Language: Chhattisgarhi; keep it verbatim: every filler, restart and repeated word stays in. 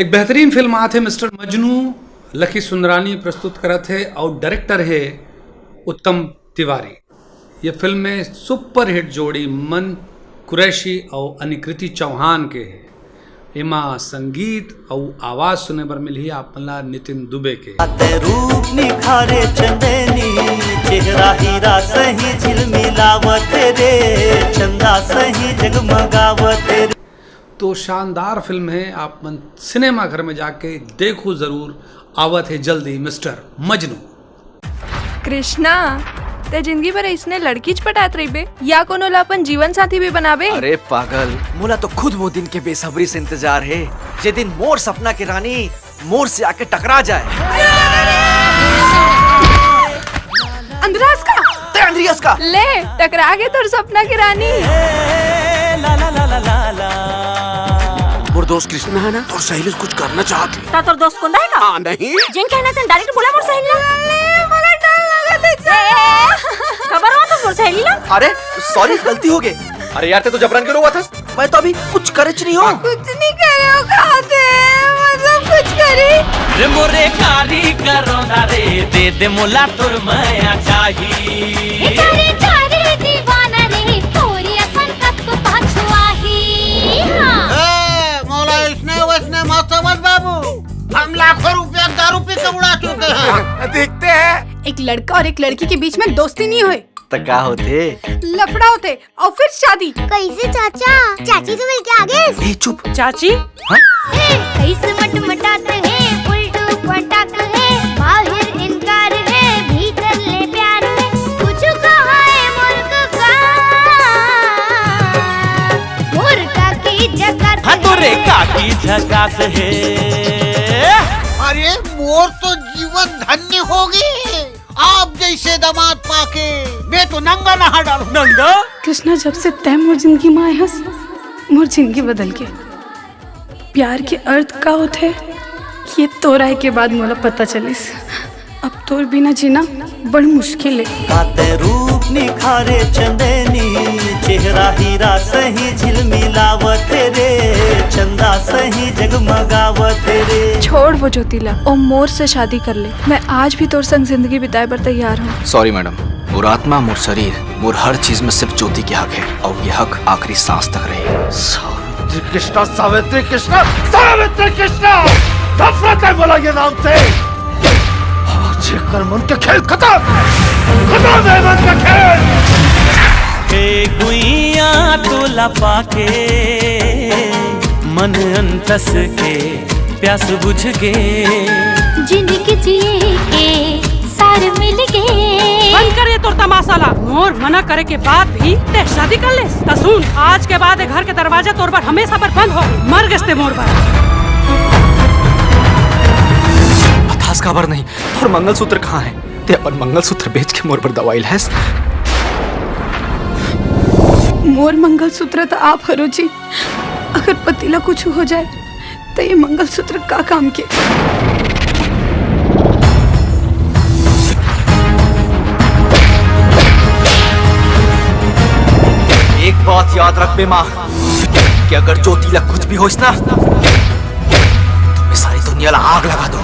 एक बेहतरीन फिल्म आत हे मिस्टर मजनू, लकी सुंदरानी प्रस्तुत करत हे अउ डायरेक्टर हे उत्तम तिवारी। ये फिल्म में सुपरहिट जोड़ी मन कुरैशी अउ अनिकृति चौहान के हे। एमा संगीत अउ आवाज सुने बर मिलही आप मन ला नितिन दुबे के। आते रूप निखारे चंदेनी, चेहरा हीरा सही झिलमिलावत रे, चंदा सही जगमगावत रे। तो शानदार फिल्म हे, आप मन सिनेमा घर में जाके देखो जरूर। आवत हे जल्दी मिस्टर मजनू। कृष्णा, ते जिंदगी भर इसने लड़कीच पटात रहिबे या कोनो ला अपन जीवन साथी भी बनाबे? अरे पागल, मोला तो खुद वो दिन के बेसब्री से इंतजार हे, जे दिन मोर सपना के रानी मोर से आके टकरा जाए। अंधरास का? ते अंधरियस का? ले, टकरा गे तोर सपना के रानी। मोर दोस्त कृष्णा हे ना, तोर सहेली से कुछ करना चाहत हे। त तोर दोस्त कोन हे का? हाँ, नहीं। जेन कहना तेन डायरेक्ट बोला मोर सहेली ला। ले, मोला डर लगत हे। ए, ए, ए, खबर हुआ तो मोर सहेली ला? अरे, सॉरी, गलती हो गई। अरे यार, ते तो जबरन के रोवत हस। मैं तो अभी कुछ करेच नहीं हूँ। कुछ नहीं करे हो, खाते, मतलब कुछ करी। रे मोरे कारी करोना रे, दे दे मोला तोर मया चाही। हे चारे चारे दीवाना रे, तोरी असन कतको पाछुआही। हाँ। ए, मोला इसने वैसने मत समझ बाबू, हम लाखों रुपया दारू पी के उड़ा चुके हैं। देखते हैं। एक लड़का और एक लड़की के बीच में दोस्ती नहीं होए। त का होथे? लफड़ा होथे और फिर शादी। कैसे चाचा? चाची से मिलके आ गए? ए, चुप। चाची? हाँ? ए, कैसे मटमटात हे, उल्टू पटात हे, बाहर इनकार हे, भीतर ले प्यार हे, कुछ कहा हे मोर का, मोर का की जगत हाँ, तोरे का की झकास हे। अरे, मोर तो जीवन धन्य हो गए। आप जैसे दामाद पाके मैं तो नंगा नहा डालूं। नंगा? कृष्णा, जब से तैं मोर जिंदगी में आए हस, मोर जिंदगी बदल गे। प्यार के अर्थ का होथे, ये तोर आए के बाद मोला पता चलिस। अब तोर बिना जीना बड़ मुश्किल हे। काते रूप निखारे चंदेनी, चेहरा हीरा सही झिलमिलावत रे, चंदा सही जगमगावत रे। छोड़ वो ज्योति ला, ओ मोर से शादी कर ले। मैं आज भी तोर संग जिंदगी बिताए बर तैयार हूँ। सॉरी मैडम, मोर आत्मा, मोर शरीर, मोर हर चीज में सिर्फ ज्योति के हक हे, अउ ये हक आखिरी सांस तक रही। सावित्री कृष्णा, सावित्री कृष्णा, सावित्री कृष्णा, नफरत हे मोला ये नाम से। आज एकर मन के खेल खतम, खतम हे मन के खेल। ए गुइया तोला पाके मन अंतस के प्यास बुझ गे। जिंदगी जिए के सार मिल गे। बंद कर ये तोर तमाशा ला। मोर मना करे के बाद भी तैं शादी कर लेस। त सुन, आज के बाद ये घर के दरवाजा तोर बर हमेशा बर बंद हो। मर गेस तैं मोर बर। बतास काबर नहीं? तोर मंगलसूत्र कहाँ हे? तैं अपन मंगलसूत्र बेच के मोर बर दवाई लाएस। मोर मंगलसूत्र त आप हरो जी। अगर पति ला कुछ हो जाए, त ये मंगलसूत्र का काम के? एक बात याद रखबे माँ, कि अगर ज्योति ला कुछ भी होइस ना, तो मैं सारी दुनिया ला आग लगा दूँ।